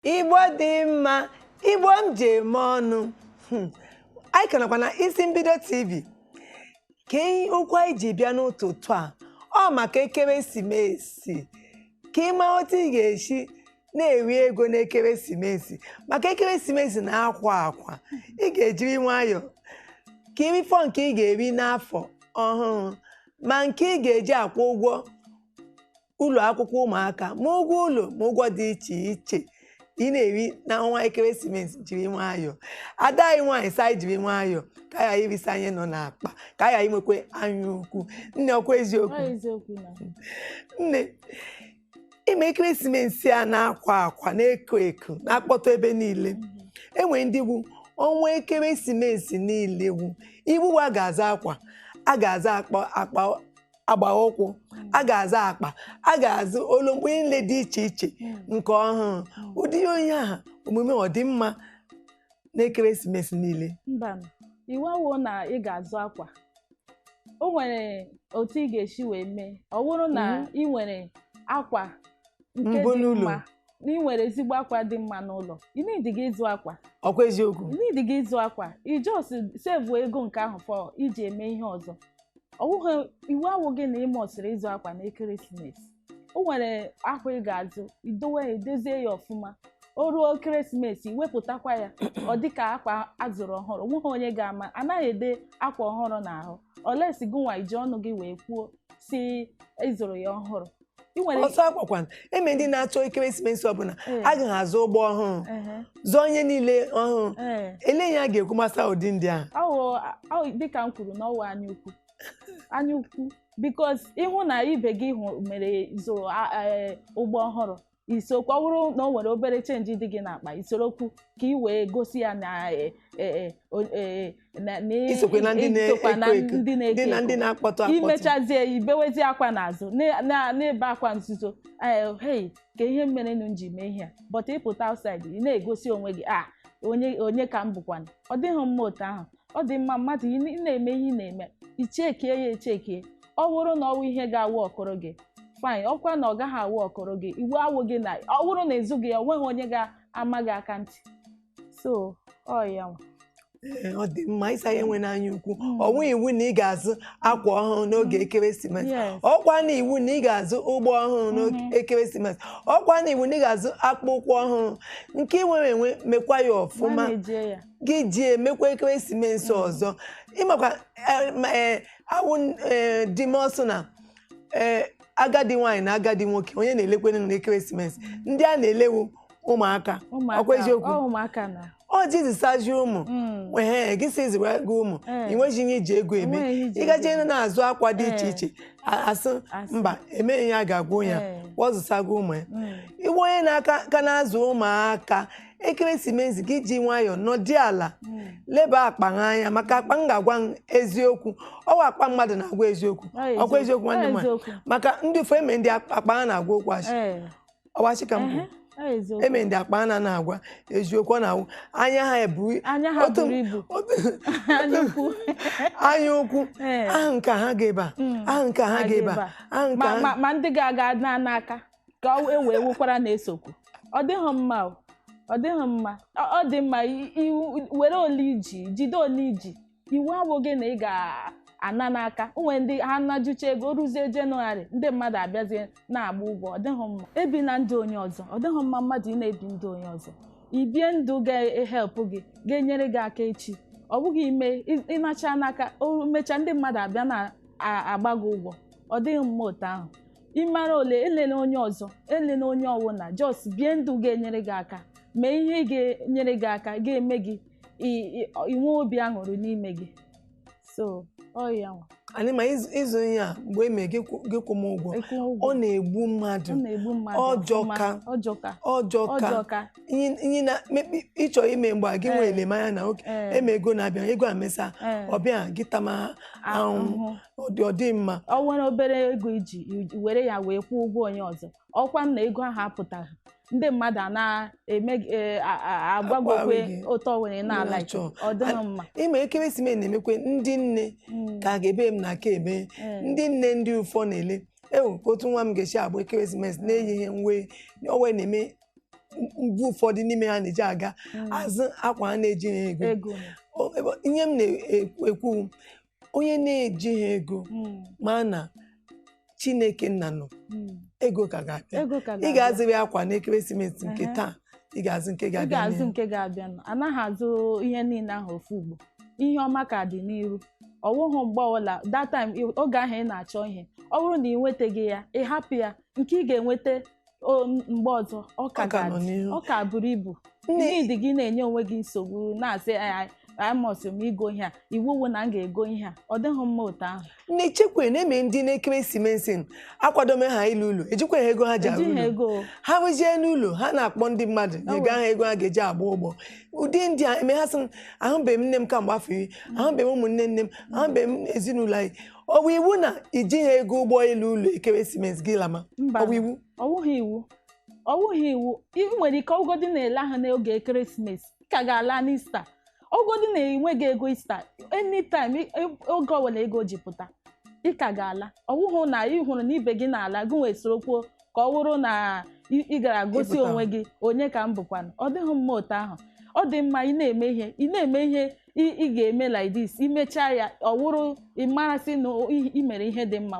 Igbo dị mma, Igbo m ji eme ọnụ. Anyị ka nọkwa na Isi Mbido TV. Ka ihe okwu anyị ji bịa n'ụtụtụ a, ọ maka ekeresimesi, ka ị mara otu ị ga-esi na-eri ego n'ekeresimesi, maka ekeresimesi na-akwa akwa. Ị ga-ejiri nwayọọ ka irifọ nke ị ga-eri n'afọ ọhụrụ, ma nke ị ga-eji akwụ ụgwọ ụlọ akwụkwọ ụmụaka, ma ụgwọ ụlọ, ma ụgwọ dị iche iche ị na-eri n'ọnwa ekeresimesi. Jiri nwayọọ, ada anyị nwaanyị sa, anyị jiri nwayọọ ka anyị ghara irisi anyị nọ n'akpa, ka anyị ghara inwekwa anya ukwu. Nne, ọkwa eziokwu? Ọ eziokwu na. Nne, ime ekeresimesi a na-akwa akwa, na-eko eko, na-akpọtụ ebe niile. Enwere ndị bụ ọnwa ekeresimesi niile wu iwu a ga-aza akwa, a ga-aza akpa, akpa agba ụkwụ, a ga-aza akpa, a ga-azụ olomgbe niile dị iche iche nke ọhụrụ. Ụdị onye ahụ, omume ọ dị mma n'ekeresimesi niile? Mba, iwu awụ na ị ga-azụ akwa. O nwere otu ị ga-esi wee mee. Ọ bụrụ na ị nwere akwa nke mbụ dị n'ụlọ. mma, na ị nwere ezigbo akwa dị mma n'ụlọ, ị need gị ịzụ akwa. Ọkwa eziokwu? Ị need gị ịzụ akwa. Ị just save ego nke ahụ for iji eme ihe ọzọ. Ọ bụghị iwu awụghị na ị mụsịrị ịzụ akwa na ekeresimesi. O nwere akwa ị ga-azụ, idowe ya, edozie ya ọfụma. O ruo ekeresimesi, wepụtakwa ya, ọ dịka akwa azụrụ ọhụrụ. Onweghị onye ga-ama. Anaghị ede akwa ọhụrụ n'ahụ olesi gụnwa iji ọnụ gị wee kwuo si ịzụrụ ya ọhụrụ. Ị nwere Ọsọ akwakwana eme ndị na-achọ ekeresimesi ọbụla agaghị azụ ụgbọ ọhụrụ, zụọ ihe niile ọhụrụ. Ele ihe a ga-ekwu gbasa ụdị ndị ahụ? Ọwụ dịka m kwuru na ọwụ anya ukwu, anya ukwu, because ịhụ na ibe gị hụ mere zụrụ ụgbọ ọhụrụ, isokwa. Ọ bụrụ na o nwere obere change dị gị n'akpa, isorokwu ka ị wee gosi ya na na Isokwe na ndị isokwa na na-eko eko, ndị na-eko ndị na ndị eko. na-akpọtụ akpọtụ. Imechazie, ibewezi akwa n'azụ, na-ebe akwa nzuzo, ee, hey, ka ihe mere nụ m ji mee ihe a. But ịpụta outside, ị na-egosi onwe gị a onye onye ka m bụkwana. Ọ dịghị mma otu ahụ. Ọ dị mma mmadụ ị na-eme ihe ị na-eme, ichekie ya echekie. Ọ bụrụ na ọ wụ ihe ga-awụ ọkụrụ gị, fine. Ọkwa na ọ gaghị awụ ọkụrụ gị, iwu awụ gị na ọ bụrụ na ịzụghị ya, o nweghị onye ga-ama gị aka ntị. So ọ ya nwa. Ee, ọ dị mma ịsa ya enwe n'anya ukwu. Ọ nweghị iwu na ị ga-azụ akwa ọhụrụ n'oge ekeresimesi. Ọkwa na iwu na ị ga-azụ ụgbọ ọhụrụ n'oge ekeresimesi. Ọkwa na iwu na ị ga-azụ akpụkpọ ụkwụ ọhụrụ. Nke ị nwere enwe, mekwa ya ọfụma. Manejie ya. Gị ji emekwa ekeresimesi ọzọ. Ịmakwa awụ di m ọsọ na agadi nwaanyị na agadi nwoke, onye na-elekwe n'ekeresimesi, ndị a na-elewu ụmụaka. Ụmụaka. Ọkwa eziokwu? Ọ ụmụaka na. Ọ jizisaji ụmụ. Ehe, gị si ziri gị ụmụ. Ee. Ị nweghị ihe iji ego eme. Enweghị ihe iji Ịgaje ego eme. na-azụ akwa dị iche iche, asị Asị. mba, emeghị ya, ga-agwụ ya. Wọzụsago ụmụ ya. Iwe onye na-aka ka na-azụ ụmụaka ekeresimesi, gị ji nwayọọ nọdị ala, leba akpa ha anya, maka akpa m ga-agwa m eziokwu, ọwa akpa mmadụ na-agwa eziokwu. Ọ. Ọkwa eziokwu, nwanne m nwaanyị? Eziokwu. Maka ndị ụfọ eme ndị akpa ha na-agwa okwu asị. Ọwachi ka m kwuru. Ọ eziokwu. Eme ndị akpa ha na-agwa eziokwu, ọ na-awụ anya ha ebu Anya ha buru ibu. Anya ukwu. Anya ukwu. Ahụ nke ha ga-ebe a, ahụ nke ha ga-ebe a, ahụ nke ma ha ma ndị ga-aga na n'aka ka e wee wukwara na-esokwu. Ọ dịghị mma o. Ọ dịghị mma. Ọ dị mma were ole iji jide ole iji. Iwu abụghị na ị ga-ana n'aka. O nwere ndị ha najucha ego, ruzie Jenụwarị, ndị mmadụ abịazie na-agba ụgwọ. Ọ dịghị mma ebi na ndụ onye ọzọ. Ọ dịghị mma mmadụ ị na-ebi ndụ onye ọzọ. Ibie ndụ ga-ehelpụ gị, ga-enyere gị aka echi. Ọ bụghị ime ịnacha n'aka, o mechaa, ndị mmadụ abịa na-agba gị ụgwọ. Ọ dịghị mma otu ahụ. Ịmara ole, elele onye ọzọ, elele onye ọwụna. Just bie ndụ ga-enyere gị aka, mee ihe ga-enyere gị aka, ga-eme gị inwe obi aṅụrị n'ime gị. So ọ ya nwa. Anyị ma ịzụ ihe a, mgbe eme gị gị kwụ m ụgwọ. Ịkwụ ụgwọ. Ọ na-egbu mmadụ. Ọ na-egbu mmadụ. Ọjọka. Ọfụma. Ọjọka. Ọjọka. Ọjọka. Ihe na mebi ịchọ ime mgbe a gị nwee elemanya na oke eme ego na-abịa, ego amesa ọbịa gị tama ahụhụ. Ahụhụ. Ọ dị mma. Ọ nwere obere ego iji were ya wee kwụọ ụgwọ onye ọzọ, ọkwa na ego ahụ apụtaghị, ndị mmadụ a na-eme agbagokwe Agwa gị. ụtọ were na-ala. Na-achọ. Ọ dịghị mma. Ịma ekeresimesi na-emekwe ndị nne ka a ga-ebe m na aka eme. Ndị nne, ndị ụfọ na-ele ewu ka otu nwa m ga-esi agba ekeresimesi na-eyi ihe nwe owe na-eme. mgbe ụfọdụ n'ime ha na-eji aga azụ akwa ha na-ejighị ego. Ego. Ihe m na-ekwu, onye na-ejighị ego, ma na Chineke nna nọ, ego ka ga-abịa. Ego ka Ị ga-abịa. ga-azụrụ akwa n'ekeresimesi nke taa, ị ga-azụ nke Ị ga-abịa ga-azụ n'ihu. nke ga-abịa. Anaghị azụ ihe niile ahụ ofu ugbo. Ihe ọma ka dị n'iru. Ọwụghụ mgbe ọbụla that time, oge ahụ ị na-achọ ihe, ọ bụrụ na ị nwetaghị ya, ị hapụ ya. Nke ị ga-enweta mgbe ọzọ, ọ ka Ọ ka nọ ga-adị. n'ihu. Ọ ka buru ibu. Nne. Ndị gị na-enye onwe gị nsogbu na-asị, amọsị m igo ihe a, iwu wụ na m ga-ego ihe a, ọ dịghị mma otu ahụ. Nne, chekwe na-eme ndị n'ekeresimesi akwadome ha ịlụ ụlọ, ejikwa ha ego ha ji arụ Ejighị ụlọ. ego. Ha rụzie n'ụlọ, ha na-akpọ ndị mmadụ nyega ha ego ha ga-eji agba ụgbọ. Ụdị ndị a eme ha sị m, ahụbeghị m nne m kamgbe afọ 10, ahụbeghị m ụmụnne nne m, ahụbeghị m ezinụlọ anyị. Ọ bụ iwu na ijighị ego ụgbọ elu ụlọ ekeresimesi gị lama? Mba. Ọ bụ iwu? Ọ wụghị iwu, ọ wụghị iwu. Ị nwere ike ọgụgodi na-ele ahụ n'oge ekeresimesi, ị ka ga-ala n'Ista. Ọgụgodi na enweghị ego Ista, anytime, oge ọbụla ego ji pụta, ị ka ga-ala. Ọ wụghụ na ị hụrụ na ibe gị na-ala, gị nwee sorokwuo ka ọ wụrụ na ị gara gosi Ịpụta. onwe gị onye ka m bụkwanụ. Ọ dịghị mma otu ahụ. Ọ dị mma ị na-eme ihe, ị na-eme ihe ị ga-eme like this, imechaa ya, ọ wụrụ ị marasị na ị mere ihe dị mma.